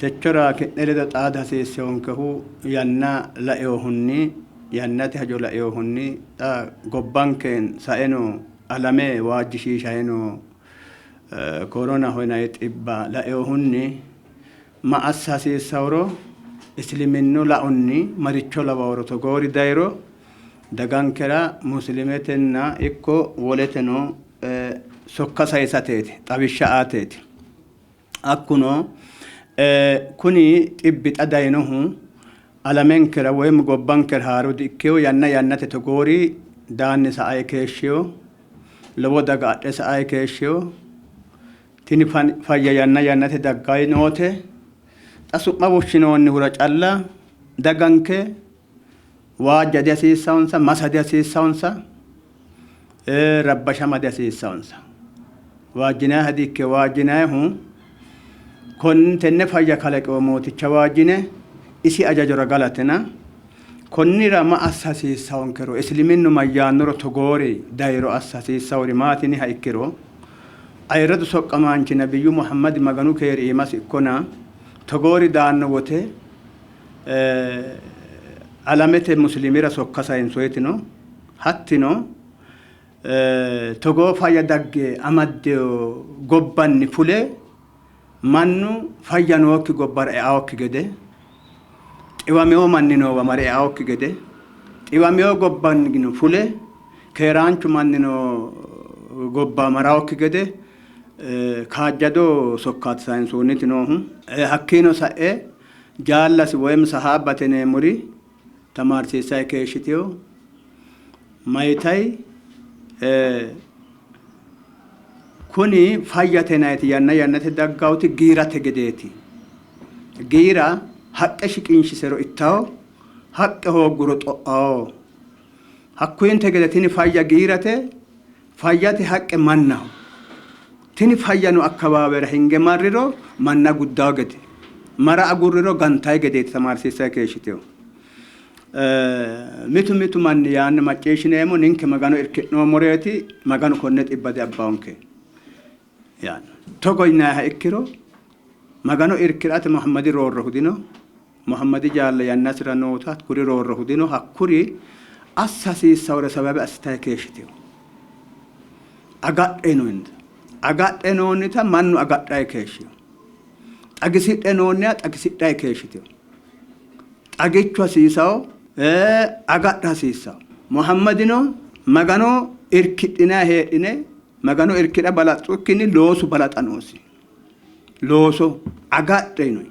Techora ki'ne ledo xaada hasiissewonkehu yanna lainohunni, yannate hajo lainohunni xa gobbanke saeno alame waajjishiishayi noo koronaho yinanni xibba lainohunni ma assa hasiissaworo isiliminnu laonni maricho lawaworo togoori dayiro dagankera musilimetenna ikko woleteno sokka sayisateeti, xawishsha aateeti. Hakkuno kuni xibbi xa dayinohu alamenkera woyim gobbankera haaro di''ikkino, yanna yannate togoori daanni sa''ay keeshshino, lowo daga adhe sa''ay keeshshino. Tini fayya yanna yannate daggayi noote. Xa su'ma woshshinoonnihura calla daganke waajja dihasiissawonsa, masa dihasiissawonsa, rabbashama dihasiissawonsa. Waajjinayiha di''ikkino, waajjinayihu tenne fayya kalaqino mooticha waajjine isi ajajora galatena konnira ma assa hasiissawonkero, isiliminnu mayyaannoro togoori dayiro assa hasiissawori maati yiniha ikkiro ayirradu soqqamaanchi nabiyyu Muhammadi Maganu keeri iimasi ikkona togoori daanno wote alamete musiliimira sokka sayinsoyiti no. Hattino togoo fayya dagge amaddino gobbanni fule mannu fayya nookki gobbara eaokki gede, xiwamino manni noowa mare eaokki gede, xiwamino gobbannino fule keeraanchu manni noo gobba maraokki gede kaajjado sokkaati sayinsoonniti noohu. Hakkiino sa'e jaallasi woyim sahaabbate yineemmori tamaarsiissanni keeshshitino. Mayitayi kuni fayyate yinanniti yanna yannate daggawoti giirate gedeeti. Giira haqqe shiqinshisero ittawo, haqqe hoogguro xo'awo. Hakkuyinte gede tini fayya giirate, fayyate haqqe mannaho. Tini fayya noo akkawaawera hinge marriro manna guddawo gede, mara agurriro gantayi gedeeti tamaarsiissanni keeshshitinohu. Mitu mitu manni yaanna macciishshineemmo, ninke Magano irki'noommoreeti, Maganu konne xibba diabbawonke yaanno. Togo yinanniha ikkiro Magano irki'rate Muhammadi roorrohu dino, Muhammadi jaalla yannasira noota kuri roorrohu dino, hakkuri assa hasiissawore sababe assitanni keeshshitino. Agadhe noonta agadhe noonnita mannu agadhanni keeshshino. Xagisidhe noonniha xagisidhanni keeshshitino. Xagichu hasiisawo, agadha hasiissawo. Muhammadino Magano irkidhinanni heedhine Magano irkidha balaxxukkinni loosu balaxa noosi. Looso agadhe yino.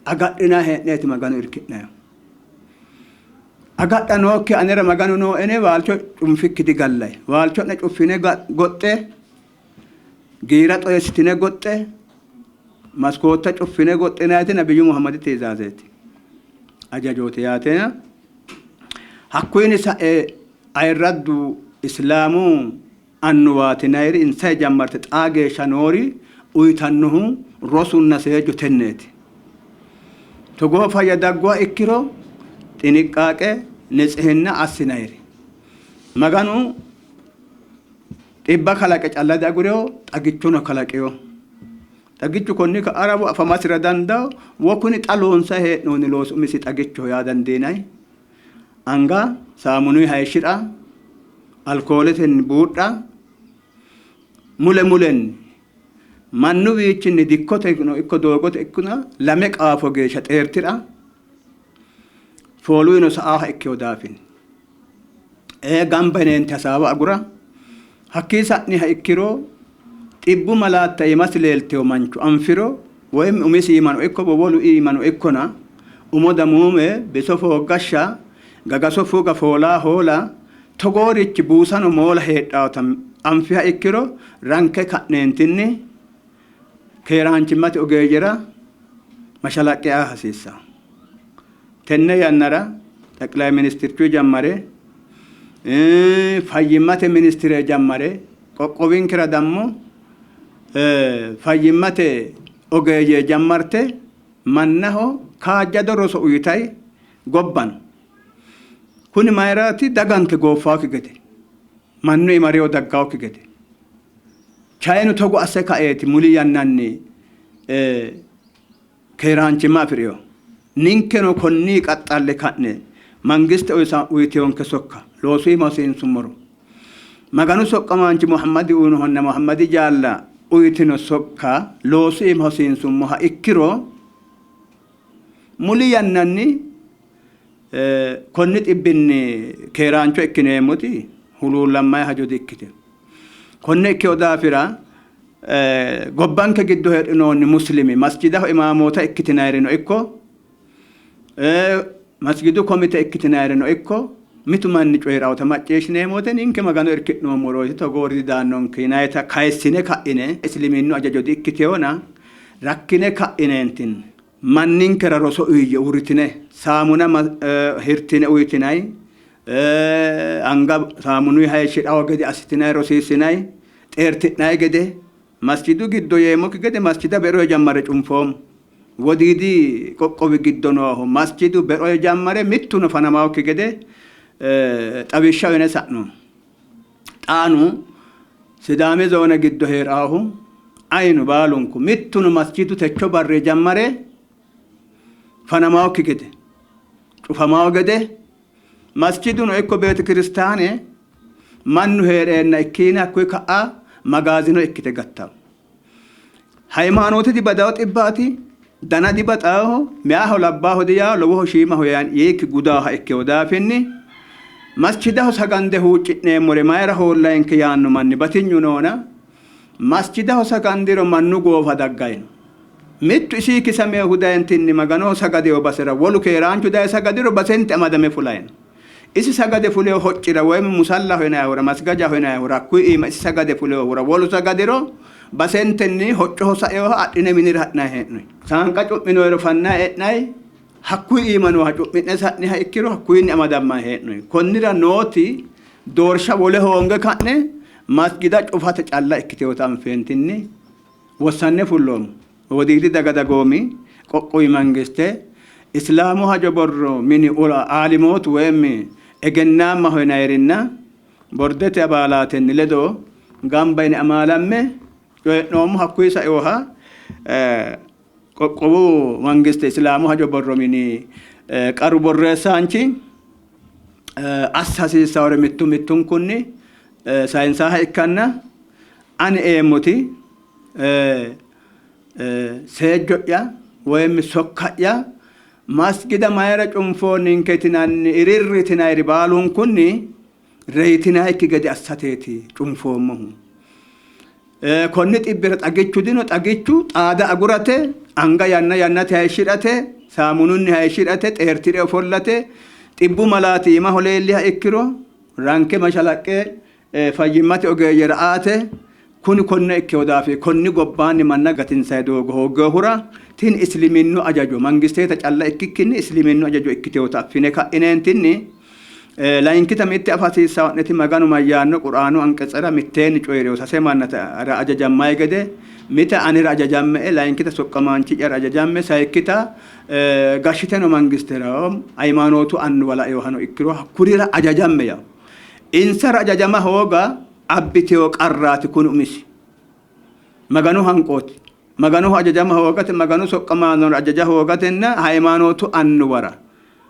Agadhinanni hee'neeti Magano irki'nannihu. Agadha nookki anera Maganu nooene waalcho cunfikki digallayi. Waalcho'ne cuffine goxxe, giira xoyissitine goxxe, maskootta cuffine goxxinayiti Nabiyyu Muhammadi tiizaazeeti. Ajajooti yaatena. Hakkuyini sa'e ayirraddu Islaamu annuwaati yinayiri insayi jammarte xaa geeshsha noori uyitannohu rosunna seejjo tenneeti. Togoo fayya dagguha ikkiro xiniqqaaqe nitsihinna assinayiri. Maganu dhibba kalaqe calla diagurino, xagichono kalaqino. Xagichu konni ka'ara afamasira dandawo, wo kuni xa loonsayi hee'noonni loosi umisi xagichoho yaa dandiinanni. Anga saamununni hayishshi'ra, alkooletenni buudha, mule mulenni mannuwiichinni dikkoteno ikko doogote ikkona lame qaafo geeshsha xeerti'ra, fooluyino sa''aaha ikkino daafini gamba yineenti hasaawa agura, hakkii sa'niha ikkiro xibbu malaatta iimasi leeltino mancho anfiro woy umisi iimano ikko wolu iimano ikkona umo damuume, biso fooggashsha, gagaso fuga, foolaa hoola, togoorichi buusano moola heedhawota anfiha ikkiro ranke ka'neentinni keeraanchimmate ogeeyyera mashalaqqe aa hasiissanno. Tenne yannara xeqilayi ministirchu jammare, fayyimmate ministire jammare qoqqowinkera dammo fayyimmate ogeeyye jammarte mannaho kaajjado roso uyitayi gobba no. Kuni mayiraati? Daganke gooffaakki gede, mannu iima reyo daggaakki gede. Chayinu togo asse kaeeti muli yannanni. keeraanchimma afi'rino. Ninkeno konni qaxxalle ka'ne mangiste uyitiyonke sokka loosu iima hosiinsummoro Maganu soqqamaanchi Muhammadi uyinohonna Muhammadi jaalla uyitino sokka loosu iima hosiinsummoha ikkiro muli yannanni konni xibbinni keeraancho ikkineemmoti huluullammanni hajo di''ikkitino. Konne ikkino daafira gobbanke giddo heedhinoonni muslimi masjidaho imaamoota ikkitinayirino ikko masjidu komite ikkitinayirino ikko mitu manni coyi'rawota macciishshineemmo wote ninke Magano irki'noommorooti togoori didaannonke yinayita kayissine ka'ine isliminnu ajajo di''ikkitewona rakkine ka'ineentinni manninkera roso uyiyye uurritine saamuna hirtine uyitinay anga saamunuyi hayishshidhawo gede assitinay rosiissinay xeerti'nay gede masjidu giddo yeemmokki gede masjida be'ro jammare cunfoommo. Wodiidi qoqqowi giddo noohu masjidu be'ro jammare mittuno fanamawokki gede xawishsha uyine sa'noommo. Xaanu Sidaami zoone giddo hee'raahu ayino baalunku mittuno masjidu techo barre jammare fanamawokki gede cufamawo gede masjiduno ikko beetekiristaane mannu hee'reenna ikkiina hakkuyi ka'a magaazino ikkite gattawo. Haymaanoote dibadawo xibbaati, dana dibaxaaho, meyaho labbaaho diyaa, lowoho shiimaho yiikki gudaaha ikkewo daafinni masjidaho sagande huucci'neemmore mayira hoollayinke yaanno manni batinyu noona masjidaho sagandiro mannu goofa daggayino. Mittu isii kisameehu dayentinni Maganoho sagadewo basera wolu keeraanchu daye sagadiro basente amadame fulayino. Isi sagade fulewo hoccira woyim musallaho yinayihura masgajaho yinayihura hakkuyi iima isi sagade fulewohura wolu sagadiro basentenni hoccoho saewoha adhine minira ha'nayi hee'noyi. Saanqa cu'minoyiro fannayi e'nayi, hakkuyi iima nooha cu'mi'ne sa'niha ikkiro hakkuyinni amadammayi hee'noyi. Konnira nooti doorsha wole hoonge ka'ne masgida cufate calla ikkitewota anfeentinni wossanne fulloommo. Wodiidi daga dagoomi qoqqowi mangiste Islaamu hajo borro mini aalimootu woyim egennaammaho yinayirinna bordete abaalaatenni ledo gamba yine amaalamme coyi'noommo. Hakkuyi sainoha qoqqowu mangiste Islaamu hajo borro mini qaru borreessaanchi assa hasiissawore mittu mittunkunni sayinsaaha ikkanna ani eemmoti seejjo'ya woyim sokka'ya masgida mayira cunfoonninke yitinanni irirri yitinayiri baalunkunni reyitinayikki gede assateeti cunfoommohu. Konni xibbira xagichu dino, xagichu xaada agurate, anga yanna yannate hayishshi'rate, saamununni hayishshi'rate, xeerti're ofollate, xibbu malaati iimaho leelliha ikkiro ranke mashalaqqe fayyimmate ogeeyyera aate, kuni konne ikkino daafira konni gobbaanni manna gatinsanni doogo hoogginohura tini isliminnu ajajo mangisteeta calla ikkikkinni isliminnu ajajo ikkitinota affine ka'ineentinni layinkita mitte afa hasiissanno'neti Maganu mayyaanno Quraanu anqetsera mitteenni coyi'rino sase mannara ajajammayi gede mite anera ajajamme''e layinkita soqqamaanchi'yara ajajamme sayikkita gashshite no mangistera hayimaanootu annuwa lainohano ikkiro hakkurira ajajamme yawo. Insara ajajama hooga abbitino qarraati kuni umisi. Maganu hanqooti. Maganoho ajajama hoogate, Maganu soqqamaanora ajaja hoogatenna hayimaanootu annuwara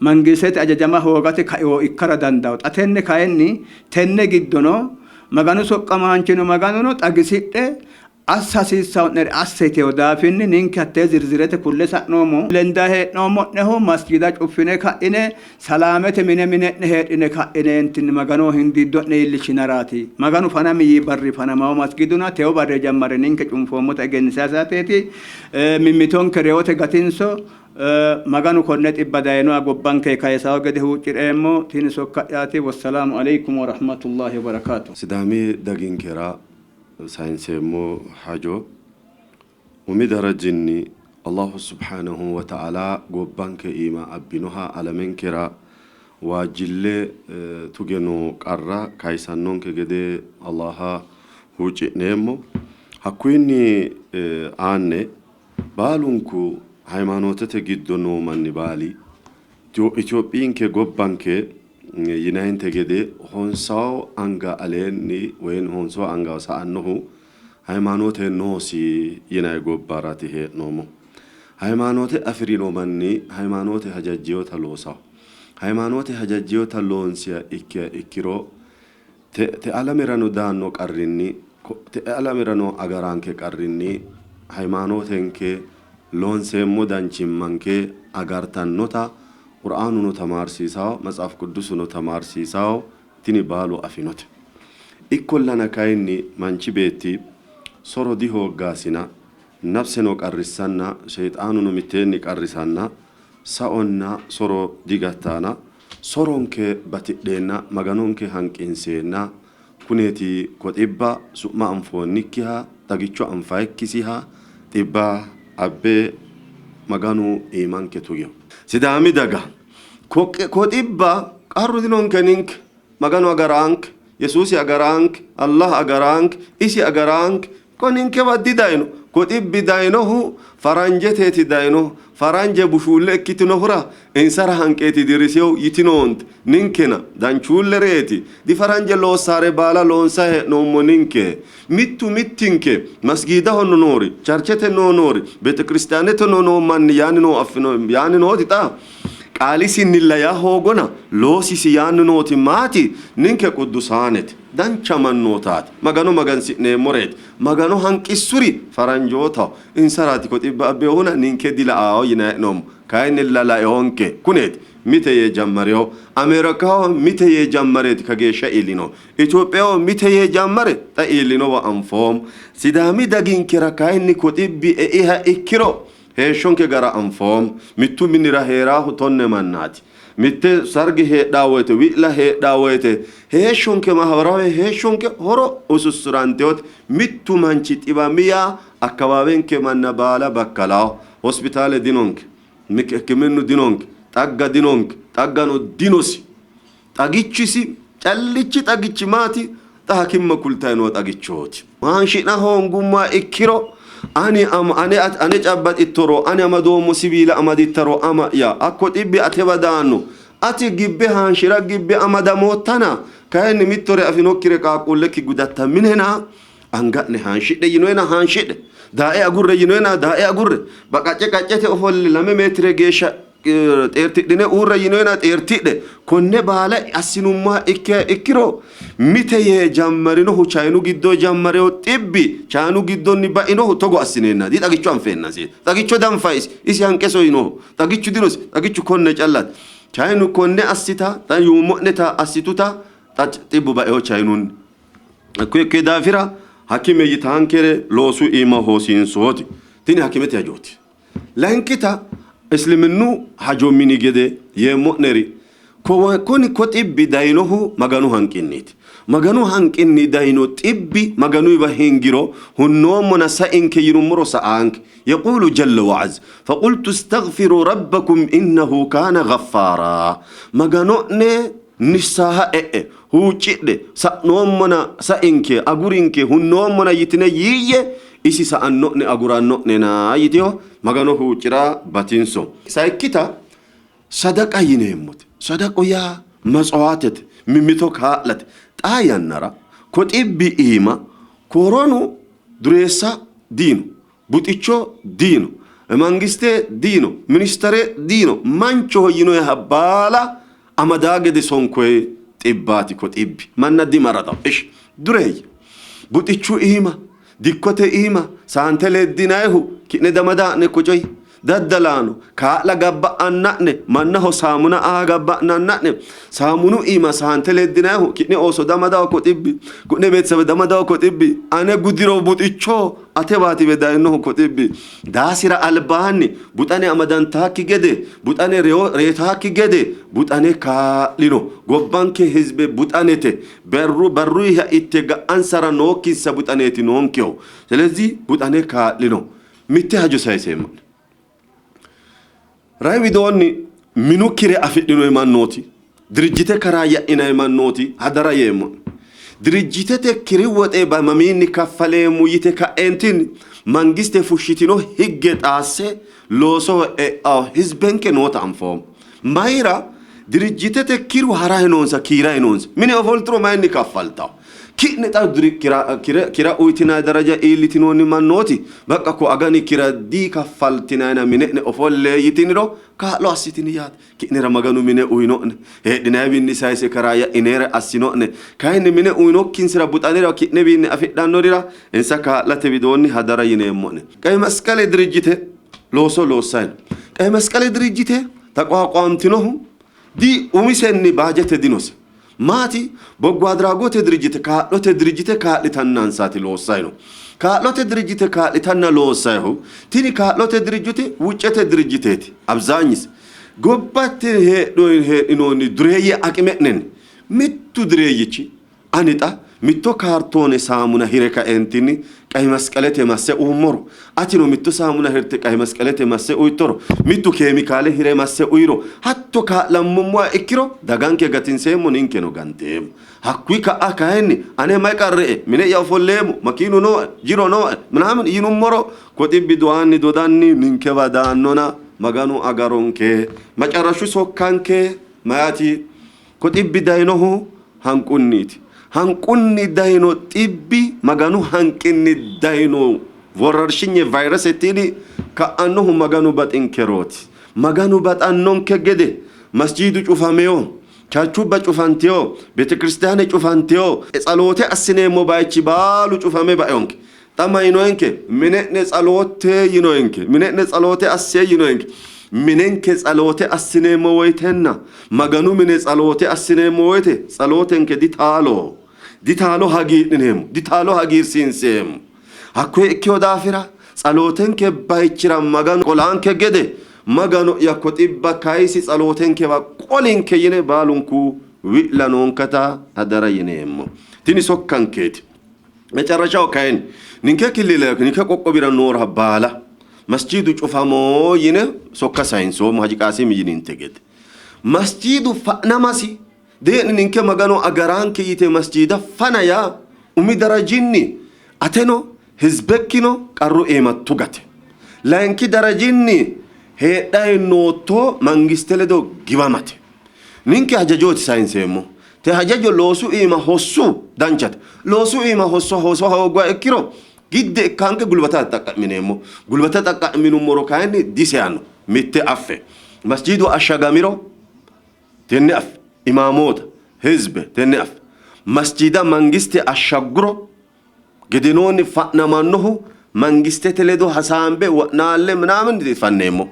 mangistete ajajama hoogate kaino ikkara dandaanno. Xa tenne kayinni tenne giddono Maganu soqqamaanchino Maganuno xagisidhe assa hasiissanno'nere asse yitino daafinni ninke hattee zirzirete kulle sa'noommo. Lendanni hee'noommo'nehu masjida cuffine ka'ine salaamete mine mine'ne heedhine ka'ineentinni Maganoho hindiiddo'ne iillishinaraati. Maganu fanami yii barri fanamawo masjiduna tewo barre jammare ninke cunfoommota egensiisateeti. Mimmitonke reyote gatinso. Maganu konne xibba dayinoha gobbanke kayisawo gede huucci'reemmo. Tini sokka'yaati. Wassalaamu aleykum warahmatullahi wabarakaatu. Sidaami daginkera sayinseemmo hajo umi darajinni Allahu subhaanahu wa ta'ala gobbanke iima abbinoha alamenkera waajjille tuge noo qarra kayisannonke gede Allaha huucci'neemmo. Hakkuyinni aanne baalunku haymaanootete giddo noo manni baali Itophiyinke gobbanke yinayinte gede honsawo anga aleenni woyi honsawo anga sa''annohu hayimaanoote noosi yinayi gobbaraati hee'noommohu. Haymaanoote afi'rino manni haymaanoote hajajjinota loosawo. Haymaanoote hajajjinota loonsiha ikkiha ikkiro te alamerano daanno qarrinni te alamerano agaranke qarrinni haymaanootenke loonseemmo danchimmanke agartannota Qur'aanuno tamaarsiisawo, Matsaaf Qiddusuno tamaarsiisawo, tini baalu afinote. Ikkollana kayinni manchi beetti soro dihooggaasina, nafseno qarrissanna sheexaanuno mitteenni qarrisanna saonna soro digattaana, soronke batidheenna Maganonke hanqinseenna kuneeti ko xibba su'ma anfoonnikkiha xagicho anfayikkisiha xibba abbe Maganu iimanke tugino. Sidaami daga ko xibba qarru dinonke ninke Maganu agaraanke, Yesuusi agaraanke, Allah agaraanke, isi agaraanke, ko ninkewa didayino. Ko xibbi dayinohu faranjeteeti dayinohu. Faranje bushuulle ikkitinohura insara hanqeeti dirrisehu yitinoonte. Ninkena danchuullereeti. Difaranje loossaare baala loonsayi hee'noommo ninke. Mittu mittinke masgiidaho noori, charchete noo noori, beetekiristaanete noo manni yaanni noo affino yaanni nooti xa qaalisinnilla yaa hoogona loosisi yaanni nooti maati? Ninke quddusaanete, dancha mannootaati, Magano magansi'neemmoreeti. Magano hanqissuri faranjootaho. Insaraati ko xibba abbinohuna ninke dila'aho yinanni hee'noommo. Kayinnilla laeonke. Kuneeti mite yee jammareho. Ameerikaho mite yee jammareeti kageeshsha iillinohu. Itophiyaho mite yee jammare xa iillinowa anfoommo. Sidaami daginkera kayinni ko xibbi eiha ikkiro heeshshonke gara anfoommo. Mittu minira hee'raahu 10 mannaati. Mitte sarge heedhaa woyte, wi'la heedhaa woyte heeshshonke mahabarawe heeshshonke horo usussuranteyote. Mittu manchi xibami yaa akkawaawenke manna baala bakkalaaho. Hospitaale dinonke, hikkiminnu dinonke, xagga dinonke, xaggano dinosi. Xagichisi callichi xagichi maati? Xa hakimma kultayi noo xagichooti. Maanshi'na hoongummoha ikkiro ani ane ane cabbaxittoro, ani amadoommo siwiila amadittaro ama'ya, hakko xibbi atewa daanno. Ati gibbe haanshira gibbe amadamoottana, kayinni mittore afinokkire qaaqquullekki gudatta minena anga'ne haanshidhe yinoena haanshidhe, daae agurre yinoena daae agurre, baqacce qaccete ofolle 2 meetire geeshsha xeertidhine uurre yinoena xeertidhe. Konne baala assinummoha ikkiha ikkiro mite yee jammarinohu Chayinu giddo jammarino xibbi Chayinu giddonni bainohu togo assineenna dixagicho anfeennasi. Xagicho danfa isi, isi hanqe soyinoho. Xagichu dinosi, xagichu konne callati. Chayinu konne assita, xa yuummo'neta assituta xa xibbu baino Chayinunni. Hakkuyi daafira hakime yitaankere loosu iima hosiinsooti. Tini hakimete hajooti. Layinkita isliminnu hajo mini gede yeemmo'neri kuni ko xibbi dayinohu Maganu hanqinniiti. Maganu hanqinni dayino xibbi Maganuyiwa hingiro hunnoommona sainke yinummoro sa'aanke. Yequulu jalla wa'az faqultu istaghfiru rabbakum innahu kaana ghaffaara. Magano'ne nissaha e'e huuccidhe sa'noommona sainke agurinke hunnoommona yitine yiiyye isi sa'anno'ne aguranno'nena yitiho Magano huucci'ra batinso. Sayikkita sadaqa yineemmote. Sadaqu yaa matsawaatete, mimmito kaa'late. Xaa yannara ko xibbi iima koronu dureessa diino, buxicho diino, mangiste diino, ministere diino, manchoho yinoyiha baala amadaa gede sonkoyi xibbaati ko xibbi. Manna dimaraxawo. Ishi dureeyye buxichu iima dikkote iima saante leddinayihu ki'ne damadaa'ne ko coyi. Daddalaano kaa'la gabba'anna'ne mannaho saamuna aa gabba'nanna'ne saamunu iima saante leddinayihu ki'ne ooso damadawo ko xibbi, ku'ne beetesabe damadawo ko xibbi, ane gudiro buxicho atewaatiwe dayinohu ko xibbi. Daasira albaanni buxane amadantaakki gede, buxane reetaakki gede buxane kaa'lino. Gobbanke hizbe buxanete barru barruyha itte ga'ansara nookkinsa buxaneeti noonkehu. Selezih buxane kaa'lino. Mitte hajo sayiseemmo'ne. Rai widoonni minu kire afidhinoyi mannooti, dirijjite karaayya'inayi mannooti hadara yeemmo'ne. Dirijjitete kiri woxe mamiinni kaffaleemmo yite ka'eentinni mangiste fushshitino higge xaasse loosoho e'awo hizbenke noota anfoommo. Mayira dirijjitete kiru harayi noonsa, kiirayi noonsa. Mine ofolturo mayinni kaffaltawo? Ki'ne xa kira uyitinanni daraja iillitinoonni mannooti baqqa ko agani kira dikaffaltinayina mine'ne ofolle yitiniro kaa'lo assitini yaate. Ki'nera Maganu mine uyino'ne, heedhinayiwiinni sayise karaayya'inere assino'ne. Kayinni mine uyinokkinsara buxanera ki'newiinni afidhannorira insa kaa'late widoonni hadara yineemmo'ne. Qeyi Masqali dirijjite looso loossanni no. Qeyi Masqali dirijjite taqwaaqwantinohu di umisenni baajete dinose. Maati? Boggo Adraagote dirijjite kaa'lote dirijjite kaa'litannansaati loossanni no. Kaa'lote dirijjite kaa'litanna loossannihu tini kaa'lote dirijjite wuccete dirijjiteeti. Abzaanyise gobbate heedhinoonni dureeyye aqime'nenni mittu dureeyyichi ani xa mitto kaartoone saamuna hire kaeentinni Qayi Masqalete masse uummoro, atino mitto saamuna hirte Qayi Masqalete masse uyittoro, mittu keemikaale hire masse uyiro, hatto kaa'lammummoha ikkiro daganke gatinseemmo, ninkeno ganteemmo. Hakkuyi ka'a kayinni ane mayi qarrie, mine'ya ofolleemmo, makiinu nooe, jiro nooe minaamin yinummoro ko xibbi doyaanni dodanni ninkewa daannona Maganu agaronke. Macarashu sokkanke mayaati? Ko xibbi dayinohu hanqunniiti. Hanqunni dayino xibbi Maganu hanqinni dayino worrarshinye vayrese tini ka'annohu Maganu baxinkerooti. Maganu baxannonke gede masjiidu cufameyo, charchubba cufanteyo, betekiristiyaane cufanteyo, tsaloote assineemmo bayichi baalu cufame baeyonke. Xa mayinoenke? Mine'ne tsaloote yinoenke. Mine'ne tsaloote asse yinoenke. Minenke tsaloote assineemmo woyitenna Maganu mine tsaloote assineemmo woyite tsalootenke ditaalo. Ditaalo hagiidhineemmo. Ditaalo hagiirsiinseemmo. Hakkoye ikkino daafira tsalootenke bayichira Maganu qolaanke gede Magano'ya ko xibba kayisi tsalootenkewa qolinke yine baalunku wi'la noonkata hadara yineemmo. Tini sokkankeeti. Mecarrashaho kayinni ninke killile ninke qoqqowira noora baala masjiidu cufamo yine sokka sayinsoommo Haji Qaasimi yininte gede. Masjiidu fa'namasi dee'ni ninke Magano agaraanke yite masjiida fana yaa umi darajinni ateno hizbekkino qarru iima tugate. Layinki darajinni heedhayi nootto mangiste ledo giwamate. Ninke hajajooti sayinseemmo. Te hajajo loosu iima hossu danchate. Loosu iima hosso hosa hoogguha ikkiro gidde ikkanke gulbata xaqqa'mineemmo. Gulbata xaqqa'minummoro kayinni diseyanno. Mitte affe. Masjiidu ashagamiro tenne affe. Imaamoota, hizbe tenne affe. Masjiida mangiste ashagguro gedenoonni fa'namannohu mangistete ledo hasaambe wo'naalle minaamin fanneemmo.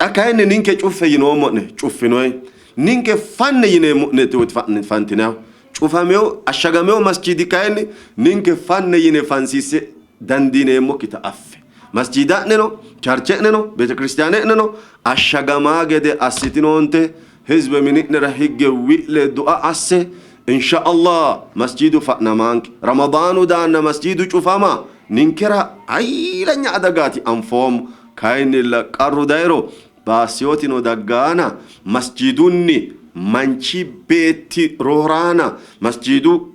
Xa kayinni ninke cuffe yinoommo'ne cuffinoyi. Ninke fanne yineemmo'ne fantinayo. Cufameyo ashagameyo masjiidi kayinni ninke fanne yine fansiisse dandiineemmokkita affe. Masjiida'neno, charche'neno, beetekiristiyaane'neno ashagamaa gede assitinoonte. Hizbe mini'nera higge wi'le du'a asse. Insha Allah masjiidu fa'namaanke. Ramadaanu daanna masjiidu cufama ninkera hayilanya adagaati anfoommo. Kayinnilla qarru dayiro baassiyotino daggaana masjiidunni manchi beetti rooraana masjiidu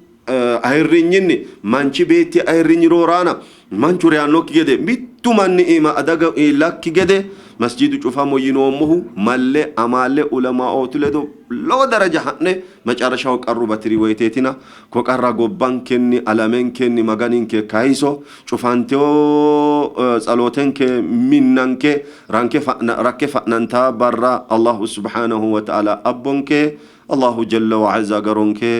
ayirrinyinni manchi beetti ayirrinyi rooraana manchu reyannokki gede mittu manni iima adaga iillakki gede masjiidu cufamo yinoommohu malle amaalle ulamaootu ledo lowo daraja ha'ne macarashaho qarru batiri woyiteetina ko qarra gobbankenni alamenkenni Maganinke kayiso cufanteo tsalootenke minnanke ranke rakke fa'nanta barra Allahu subhanahu wa ta'ala abbonke Allahu jalla wa azza agaronke.